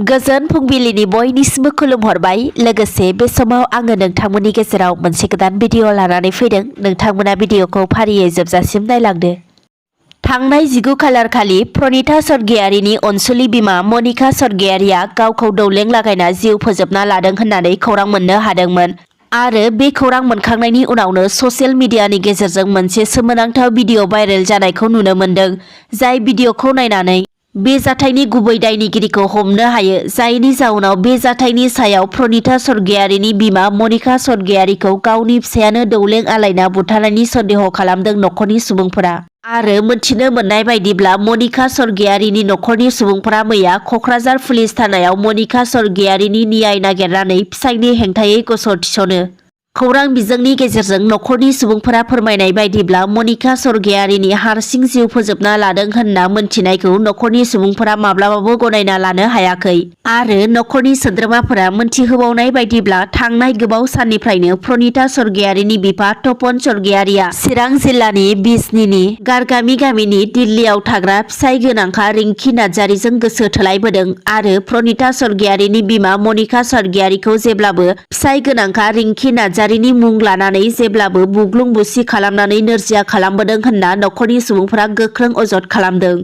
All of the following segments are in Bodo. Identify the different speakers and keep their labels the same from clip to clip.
Speaker 1: गोजोन फुंबिलिनि बयनिसिमबो खुलुमहरबाय। लोगोसे बे समाव आङो नोंथांमोननि गेजेराव मोनसे गोदान भिडिअ लानानै फैदों। नोंथांमोना भिडिअखौ फारियै जोबजासिम नायलांदो। थांनाय 19 खालार खालि प्रनिता स्वर्गियारिनि अनसुलि बिमा मनिका स्वर्गियारिया गावखौ दौलें लागायना जिउ फोजोबना लादों होननानै खौरां मोननो हादोंमोन। आरो बे खौरां मोनखांनायनि उनावनो ससियेल मिडियानि गेजेरजों मोनसे सोमोनांथाव भिडिअ भाइरेल जानायखौ नुनो मोनदों। जाय भिडिअखौ नायनानै बे जाथायनि गुबै दायनिगिरिखौ हमनो हायो। जायनि जाउनाव बे जाथायनि सायाव प्रनिता स्वर्गियारिनि बिमा मनिका स्वर्गियारिखौ गावनि फिसायानो दौलें आलायना बुथारनायनि सन्देह खालामदों नखरनि सुबुंफोरा। आरो मोनथिनो मोननाय बायदिब्ला मनिका स्वर्गियारिनि नखरनि सुबुंफोरा मैया कक्राझार पुलिस थानायाव मनिका स्वर्गियारिनि न्याय नागिरनानै फिसायनि हेंथायै गसर थिसनो। खौरां बिजोंनि गेजेरजों नखरनि सुबुंफोरा फोरमायनाय बायदिब्ला मनिका स्वर्गियारिनि हारसिं जिउ फोजोबना लादों होनना मोनथिनायखौ नखरनि सुबुंफोरा माब्लाबाबो गनायना लानो हायाखै। आरो नखरनि सोद्रोमाफोरा मोनथिहोबावनाय बायदिब्ला थांनाय गोबाव साननिफ्रायनो प्रनिता स्वर्गियारिनि बिफा तपन स्वर्गियारिया चिरां जिल्लानि बिजनीनि गारगामि गामिनि दिल्लीयाव थाग्रा फिसाय गोनांखा रिंकी नार्जारिजों गोसो थोलायबोदों। आरो प्रनिता स्वर्गियारिनि बिमा मनिका स्वर्गियारिखौ जेब्लाबो फिसाय गोनांखा रिंकी नार्जारिनि मुं लानानै जेब्लाबो बुग्लुं बुसि खालामनानै नोरजिया खालामबोदों होनना नखरनि सुबुंफोरा गोख्रों अजद खालामदों।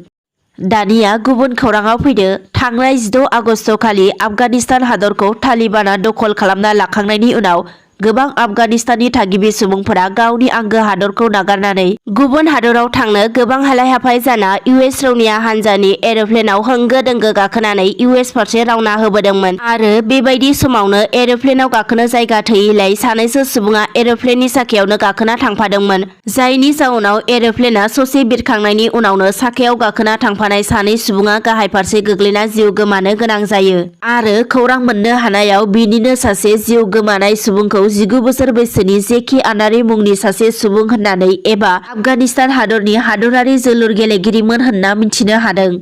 Speaker 1: दानिया गुबुन खौराङाव फैदो। थांनाय 16 आगस्ट खालि आफगानिस्तान हादरखौ तालिबानआ दखल खालामना लाखांनायनि उनाव गोबां आफगानिस्ताननि थागिबि सुबुंफोरा गावनि आंगो हादरखौ नागारनानै गुबुन हादराव थांनो गोबां हालाय-हाफाय जाना इउएस रौनिया हान्जानि एर'प्लेनाव होंगो दोंगो गाखोनानै इउएस फारसे रावना होबोदोंमोन। आरो बेबायदि समावनो एर'प्लेनाव गाखोनो जायगा थोयैलाय सानैसो सुबुङा एर'प्लेननि साखायावनो गाखोना थांफादोंमोन। जायनि जाउनाव एर'प्लेनआ ससे बिरखांनायनि उनावनो साखायाव गाखोना थांफानाय सानै सुबुङा गाहाय फारसे गोग्लैना जिउ गोमानो गोनां जायो। आरो खौरां मोननो हानायाव बिनिनो सासे जिउ गोमानाय सुबुंखौ 19 बोसोर बैसोनि जेकी आनारि मुंनि सासे सुबुं होननानै एबा आफगानिस्तान हादरनि हादरारि जोलुर गेलेगिरिमोन होनना मिथिनो हादों।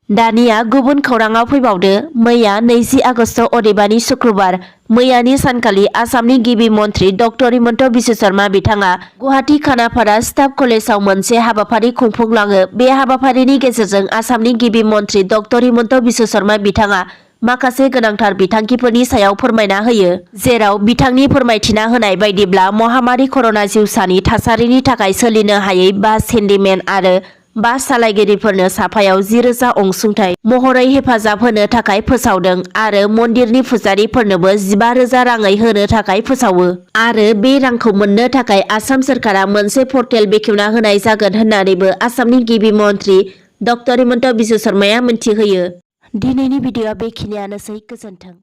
Speaker 1: दानिया गुबुन खौराङाव फैबावदो। मैया 20 आगस्ट अदेबानि शुक्रबार मैयानि सानखालि आसामनि गिबि मन्थ्रि डक्टर हिमन्त बिश्व शर्मा बिथाङा गुवाहाटी खानापारा स्टाफ कलेजाव मोनसे हाबाफारि खुंफुंलाङो। बे हाबाफारिनि गेजेरजों आसामनि गिबि मन्थ्रि डक्टर हिमन्त बिश्व शर्मा बिथाङा माखासे गोनांथार बिथांखिफोरनि सायाव फोरमायना होयो। जेराव बिथांनि फोरमायथिना होनाय बायदिब्ला महामारी कर'ना जिउसानि थासारिनि थाखाय सोलिनो हायै बास हेन्डिमेन आरो बास सालायगिरिफोरनो साफायाव 10,000 अनसुंथाइ महरै हेफाजाब होनो थाखाय फोसावदों। आरो मन्दिरनि फुजारिफोरनोबो 15,000 राङै होनो थाखाय फोसावो। आरो बे रांखौ मोननो थाखाय आसाम सोरखारा मोनसे पर्टेल बेखेवना होनाय जागोन होननानैबो आसामनि गिबि मन्थ्रि डक्टर हिमन्त बिश्व शर्माया मिन्थिहोयो। दिनैनि भिडिअआ बेखिनियानोसै। गोजोन्थों।